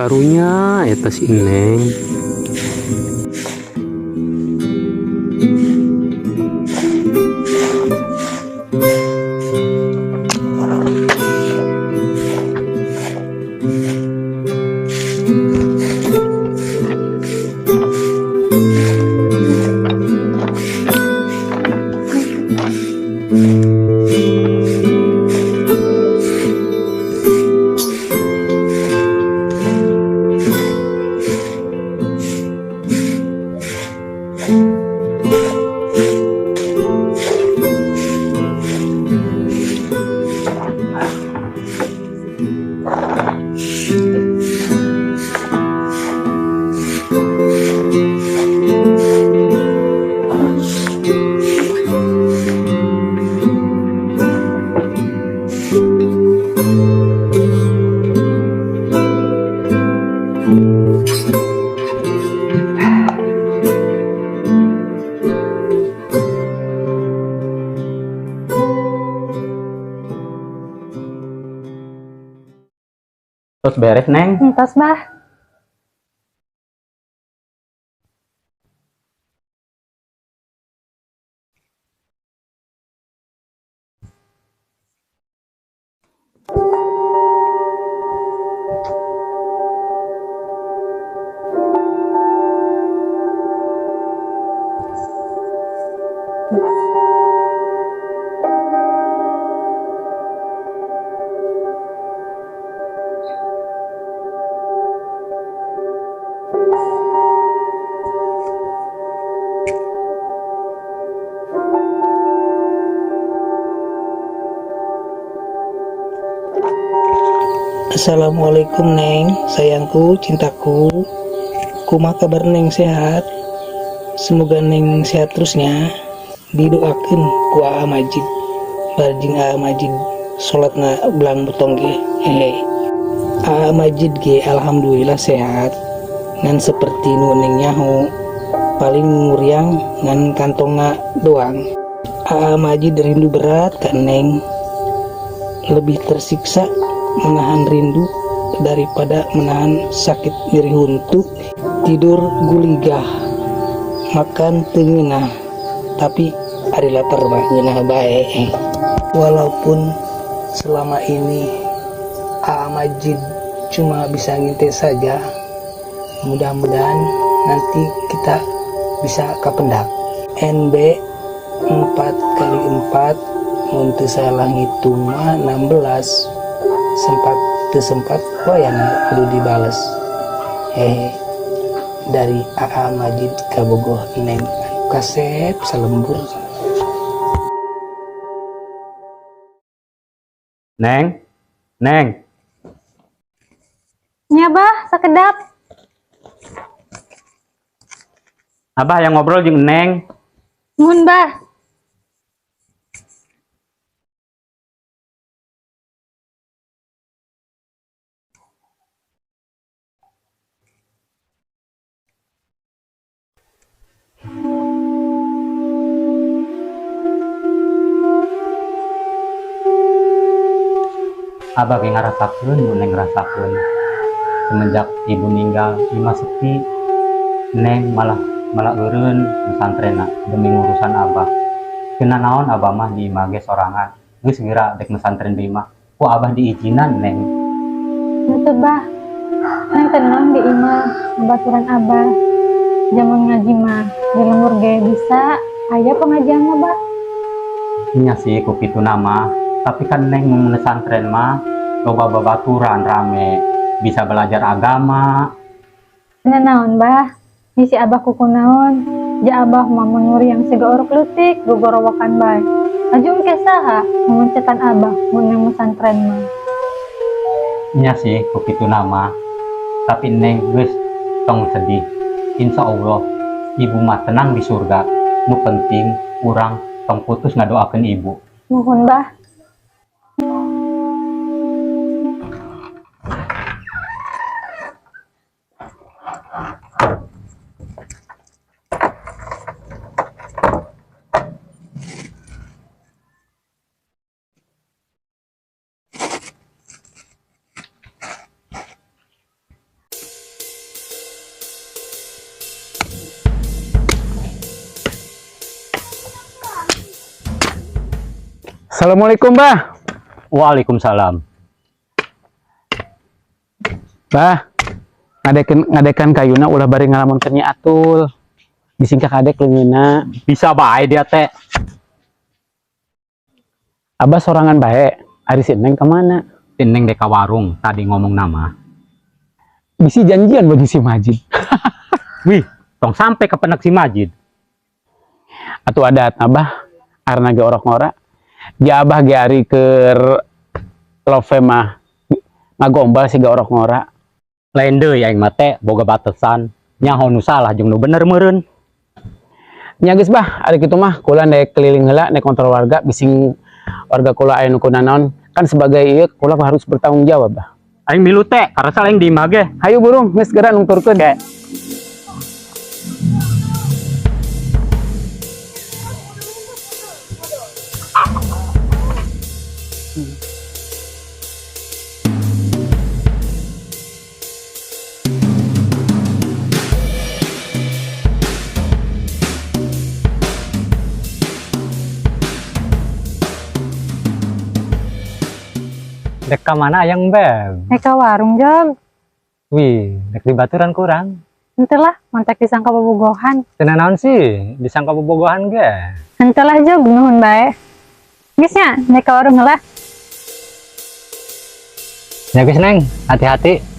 Karunya eta si Neng. Terus beres, Neng? Entos, Bah. Assalamualaikum, Neng, sayangku, cintaku. Kumaha kabar, Neng, sehat? Semoga Neng sehat terusnya. Didoakan ku Aa Majid. Barjing Aa Majid salatna belang botong ge. Hehe. Aa Majid ge alhamdulillah sehat. Ngan seperti nu Neng nyaho, paling nguriang ngan kantongna doang. Aa Majid rindu berat ka Neng. Lebih tersiksa menahan rindu daripada menahan sakit nyeri huntu. Tidur guligah, makan teu ngeunah, tapi ari lapar mah ngeunah bae. Walaupun selama ini Aa Majid cuma bisa ngintai saja, mudah-mudahan nanti kita bisa kapendak. NB 4 kali 4 mun teu salah ngitung mah 16. Sempat teu sempat wayahna kudu dibales. Hehe. Dari Aa Majid kabogoh Neng kasep salembur. Neng, Neng. Nya, Bah, sakedap. Abah hayang ngobrol jeung Neng. Muhun, Bah. Abah ge ngarasakeun nu Neng rasakeun. Semenjak ibu ninggal, imah sepi. Neng malah malah eureun pesantrenna demi ngurusan Abah. Kena naon Abah mah di imah ge sorangan. Geus geura dek mesantren di imah. Ku Abah diizinan, Neng? Henteu, Bah. Neng tenang di imah baturan Abah. Jaman ngaji mah di lembur ge bisa aya pengajian mah, Bah. Nya sih ku kitu nama, tapi kan Neng mun mesantren mah loba babaturan, rame, bisa belajar agama. Nya naon, Bah? Ngisi Abah kuku naon? Ja Abah mah mun nguriang siga orok leutik gogorowokan bae. Aju engke saha nguncetan Abah mun Neng mesantren mah? Nya sih ku kitu nama, tapi Neng geus tong sedih. Insya Allah ibu mah tenang di surga. Nu penting urang tong putus ngadoakeun ibu. Nuhun, Bah. Assalamualaikum, Bah. Waalaikumsalam. Bah, ngadekeun ngadekan kayuna ulah bari ngalamunkeun Nyi Atul. Bisi kakadek leungeunna. Bisa bae dia teh. Abah sorangan bae. Ari si Neng kemana? Si Neng dek ka warung tadi ngomong nama. Bisi janjian bagi si Majid. Wih, tong sampai kepenek si Majid. Atuh adat Abah arna ge orok ngora. Ja Abah ge ari keur love mah ngagombal siga orok ngora. Lain deui aing mah teh boga batasan. Nyaho nu salah jeung nu bener meureun. Nya geus bah, ari kitu mah kula nek keliling heula nek kontrol warga bising warga kula aya nu kunanaon kan sebagai ieu kula harus bertanggung jawab bah. Aing milu teh, karasa aing di imah ge. Hayu burung, geus geura nungturkeun. Dek ka mana ayang beb? Nek ka warung, Jog. Wih, dek di baturan kurang. Henteu lah, mantak disangka bobogohan. Teu naon sih, disangka bobogohan ge. Henteu lah, Jog, nuhun bae. Geus nya, nek ka warung heula. Ya geus Neng, hati-hati.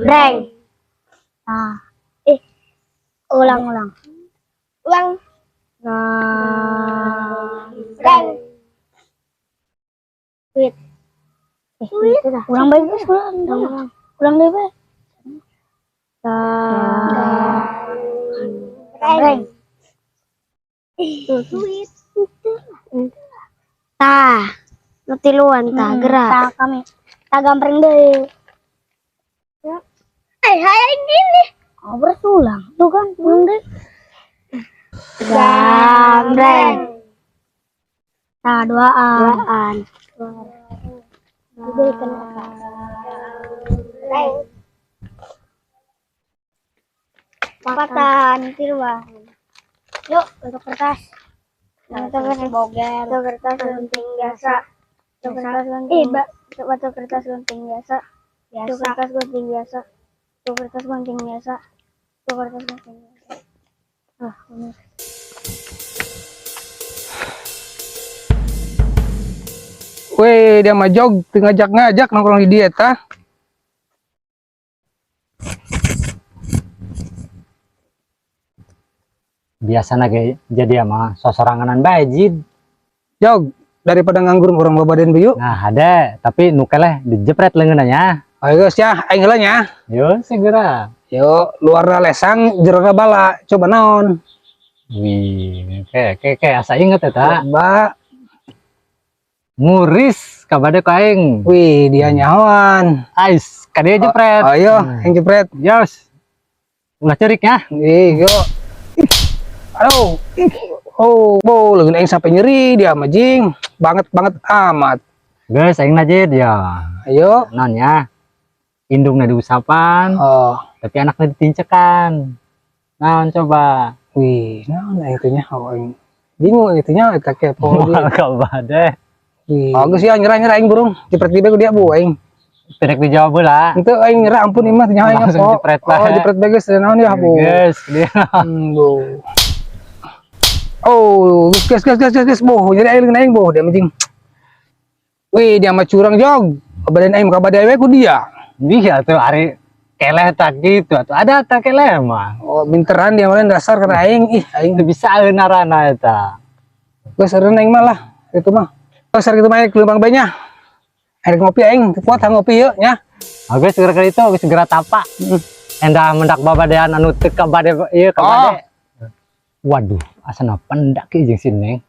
Breng. Nah, ulang ulang. Ulang. Nah, breng. Wait. Ulang baik guys, ulang. Ulang, ulang deh, Bay. Breng. Duit. Tah, nu tiluan tah gerak. Tah kami. Tah gambreng deui. Hai gini. Oh, berulang. Tuh kan, ulang deh. Gambreng. Nah, duaan. Duaan. Breng. Empatan, tiluan. Yuk, untuk kertas. Untuk kertas boger. Untuk kertas gunting biasa. Untuk kertas gunting. Batu kertas gunting biasa. Biasa. Untuk kertas gunting biasa. Untuk kertas gunting biasa. Untuk kertas gunting biasa. Ah, bener. Weh, dia mah jog teu ngajak-ngajak nongkrong di dieu tah. Biasana ge jadi mah sosoranganan bae jid. Jog, daripada nganggur urang babaden yuk. Nah, ada, tapi nu keleh dijepret leungeunna nya. Ayo geus ya, aing heula nya. Yo segera. Yo, luarna lesang, jerona bala. Coba naon? Wih, ke asa inget eta. Coba. Muris kabade ku aing. Wih, dia nyahoan. Ais, ka dieu jepret. Oh, ayo, aing jepret. Yos. Ulah ceurik ya. Ih, yo. Ih. Aduh. Ih. Oh, bo, leungeun aing sampai nyeri dia mah jing. Banget banget amat. Geus aing najid ya. Ayo. Naon ya? Indungna diusapan. Oh. Tapi anaknya ditincekan. Naon coba? Wih, naon aing teh nya? Oh, aing bingung aing teh nya eta kepo Moal kabade. Wih. Bagus ya nyerah-nyerah aing burung. Jepret di bego dia bu aing. Tidak dijawab heula. Henteu aing nyerah ampun imah teh nyaho aing Langsung apa. jepret lah. Oh, jepret bae geus naon ya bu. Geus dia. Bu. Oh, geus geus geus geus geus bu, nyeri aing aing bu dia mah jing. Wih, dia mah curang jog. Badan aing ka badai we ku dia. Dia tuh ari keleh tak gitu atuh ada tak keleh mah. Oh, binteran dia mah dasar karena aing ih aing teu bisa arana eta. Geus eureun aing mah lah itu mah. Geus gitu mah kelempang bae nya. Aing ngopi aing kuat ngopi yeuh nya. Geus segera ka ditu geus segera tapa. Endah mendak babadean anu teu ka bade ieu ka bade. Oh. Waduh, asana pendak ieu jeung si Neng.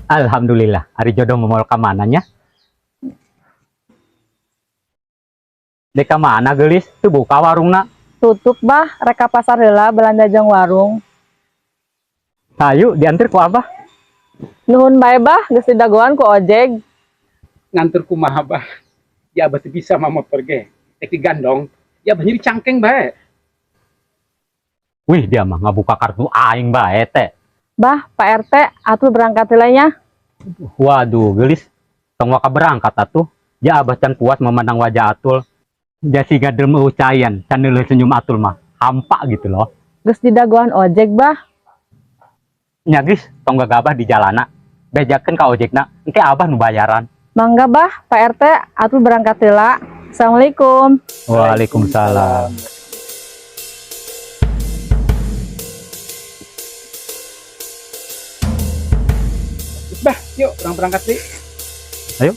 Alhamdulillah, ari jodoh mau ka mana nya? Dek ka mana, geulis? Teu buka warungna. Tutup, Bah, rek ka pasar heula belanja jang warung. Hayu, diantar ku Abah. Nuhun bae, Bah, geus didagoan ku ojek. Nganter kumaha, Bah? Ya Abah teu bisa mawa motor ge. Rek digandong, ya Abah nyeri cangkeng bae. Wih, dia mah ngabuka kartu aing bae teh. Bah, Pak RT, atuh berangkat heula nya. Waduh, geulis. Tong waka berangkat atuh. Ya Abah can puas memandang wajah Atul. Ja siga delem ucayan, can neuleuh senyum Atul mah. Hampa gitu loh. Geus didagoan ojek, Bah. Nya geus, tong gagabah di jalana. Bejakeun ka ojekna, engke Abah nu bayaran. Mangga, Bah, Pak RT, atuh berangkat heula. Assalamualaikum. Waalaikumsalam. Bah, yuk urang berangkat sih. Ayo.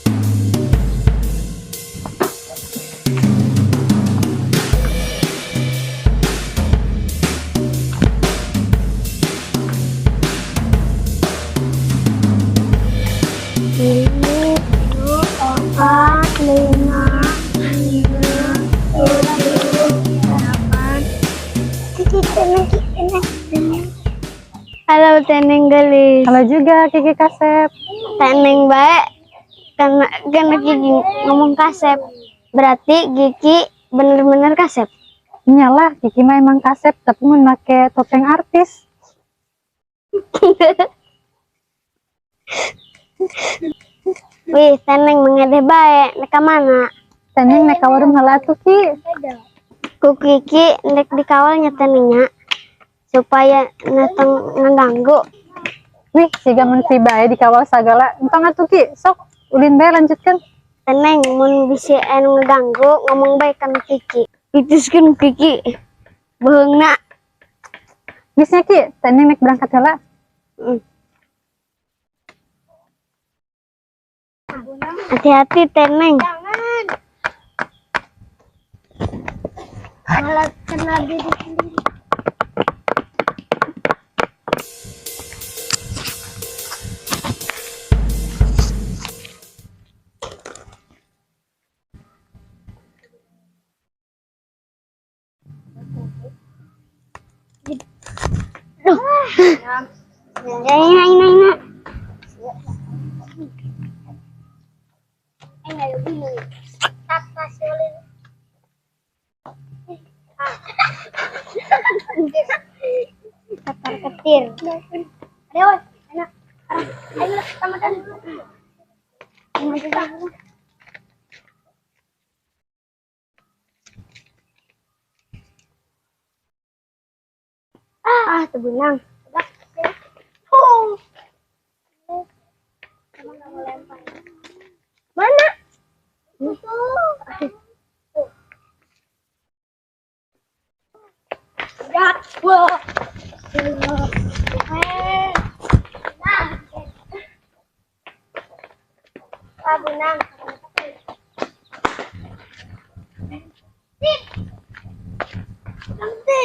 Empat, lima, enam, tujuh, delapan. Kiki, tenang, tenang, tenang. Halo, Teneng geulis. Halo juga, Kiki Kasep. Teneng baik karena Kiki ngomong kasep. Berarti Kiki bener-bener kasep. Nyalah, Kiki mah emang kasep, tapi mun make topeng artis. Wih, Teneng mengedeh bae, nek ka mana? Teneng nek ka warung heula atuh, Ki. Ku Kiki nek dikawalnya Tenengnya supaya netong ngeganggu. Wih, siga menteri bae dikawal sagala. Entong atuh, Ki, sok ulin bae lanjutkan. Teneng mun bisi anu ngeganggu ngomong bae kan Kiki. Pituskeun Kiki. Beheungna. Geus nya, Ki, Teneng nek berangkat heula. Hati-hati Teneng. Jangan. Malah kena diri sendiri. Duh. Ini, ini, ini. Ketar ketir. Ayo, enak. Ayo, kita makan. Ah, tebenang. Oh. Mana? Itu. Ya, wah. Nah. Benang. Nanti.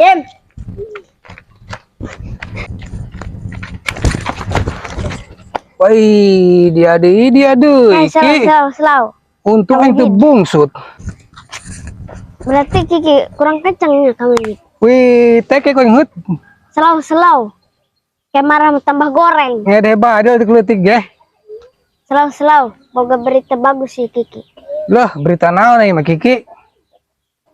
Dem. Wih, dia deui, dia deui. Eh, slow, slow, slow. Untung aing teu bungsut. Berarti Kiki kurang kencengnya kamu ini. Wih, teke kau inget. Slow, slow. Kayak marah tambah goreng. Ngedeh badal teu leutik ge. Slow, slow. Boga berita bagus sih Kiki. Loh, berita naon ieu mah Kiki?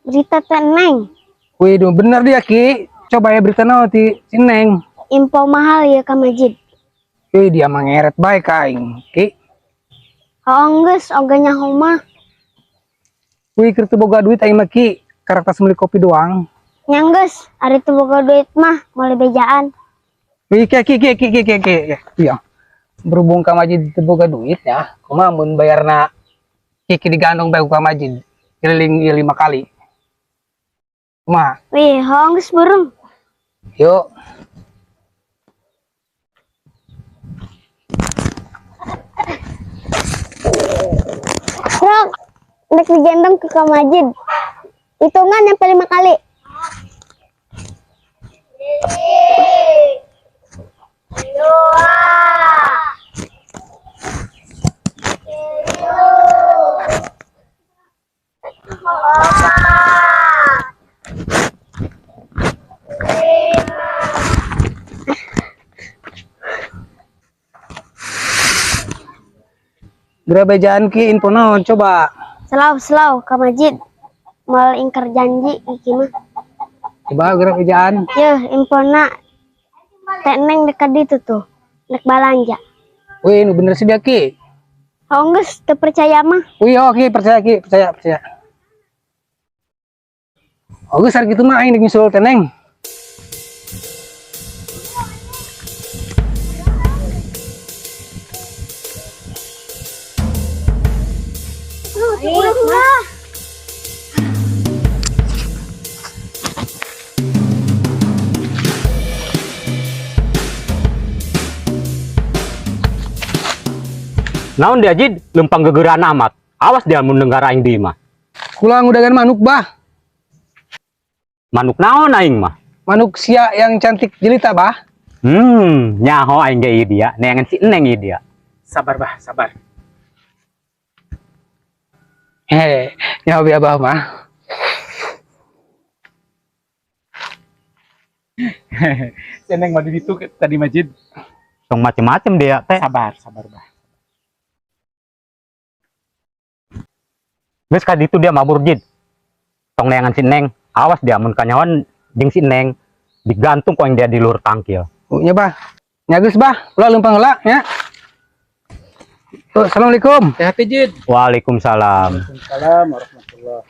Berita teneng. Wih, duh, bener dia Ki. Coba ya berita naon ti si Neng. Info mahal ya ka Majid. Wih, dia mah ngeret bae ka aing, Ki. Oh, geus oge nyaho mah. Wih, keur teu boga duit aing mah Ki. Karakter beli kopi doang. Nya geus, ari teu boga duit mah meuli bejaan. Wih, Ki, Ki, Ki, Ki, Ki, Ki, Ki. Iya. Berhubung ka Majid teu boga duit ya, kumaha mun bayarna Kiki digandong bae ku ka Majid keliling ieu 5 kali. Kumaha? Wih, hoong geus burung. Yuk. Rok, nek digendong ke Kak Majid. Hitungan sampai 5 kali. Dua. Tilu. Opat. Lima. Geura bejaan, Ki, info naon coba. Selaw selaw ka Majid. Moal ingkar janji iki mah. Coba geura bejaan. Yeuh, infona teh Neng dekat ditu tuh. Nek balanja. Wih, nu bener sih dia, Ki. Oh, geus teu percaya mah. Wih, oh, Ki, percaya, Ki, percaya, percaya. Oh, geus gitu mah aing nyusul teh Neng. Udah. Naon dia, Jid, lempang gegeran amat. Awas dia mun dengar aing di imah. Kula ngudagan manuk, Bah. Manuk naon aing mah? Manuk sia yang cantik jelita, Bah. Nyaho aing ge ieu dia, neangan si Neng ieu dia. Sabar, Bah, sabar. Hehe, nyaho bi Abah mah. Si Neng mah di ditu tadi, Majid. Tong macem-macem dia teh. Sabar, sabar, Bah. Geus ka ditu dia mabur, Jid. Tong neangan si Neng, awas dia mun kanyahoan jeung si Neng digantung ku aing dia di luhur tangkil. Oh, nya, Bah. Nya geus, Bah. Ulah lempang heula nya. Oh, assalamualaikum. Hati-hati, Jid. Waalaikumsalam. Waalaikumsalam warahmatullahi.